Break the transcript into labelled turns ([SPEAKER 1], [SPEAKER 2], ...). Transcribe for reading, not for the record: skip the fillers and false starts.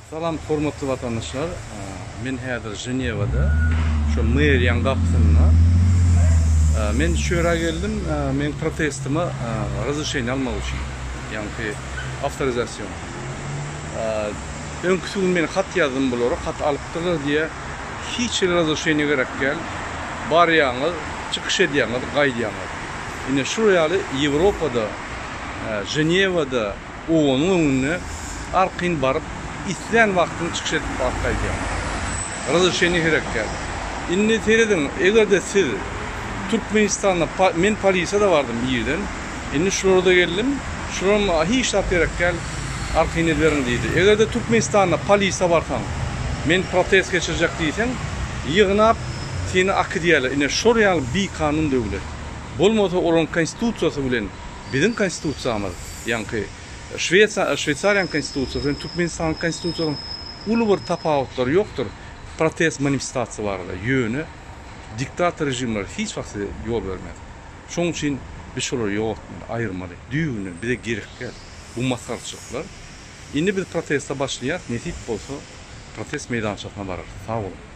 [SPEAKER 1] Salam hormatly watandaşlar. Men häzir Ženewada, şu meriýaň gapysynda. Men şu ýere geldim, meň protestime razrešeniýe almak üçin, ýaňky awtorizasiýon. Öňküsi gün men hat ýazdym bulara, hat alypdyrlar diýýär. Hiç hili razrešeniýe gerek däl. Barýaňyz, çykyş edýäňiz, gaýdýaňyz. Ine şul ýaly Ýewropada, Ženewada, Owanyň öňünde arkaýyn baryp, islän wagtyň çykyş edip baryp gaýdýaň. Razrešeniýe gerek däl. Indi serediň, eger-de siz Türkmenistanda, men polisiýada bardym irden, indi şulara-da geldim, şularam hiç zat gerek däl, arkaýyn ediberiň diýdi. Eger-de Türkmenistanda polisiýa barsaň, men protest geçirjek diýseň, ýygnap seni akidýärler. Ine şol ýaly bikanun döwlet. Bolmasa olaryň konstitusiýasy bilen biziň konstitusiýamyz Ýaňky Şwesiýa, Şweýsariýanyň konstitusiýasy bilen Türkmenistanyň konstitusiýasynyň uly bir tapawutlary ýokdur protest manifestasiýa barada. Ýöne diktator režimler hiç wagt size ýol bermez. Şonuň üçin biz şolary ýok etmeli, aýyrmaly. Düýbünden bize gerek däl bu masgaraçylyklar. Indi biz proteste başlaýas, nesip bolsa protest meýdançasyna bararys. Sag boluň.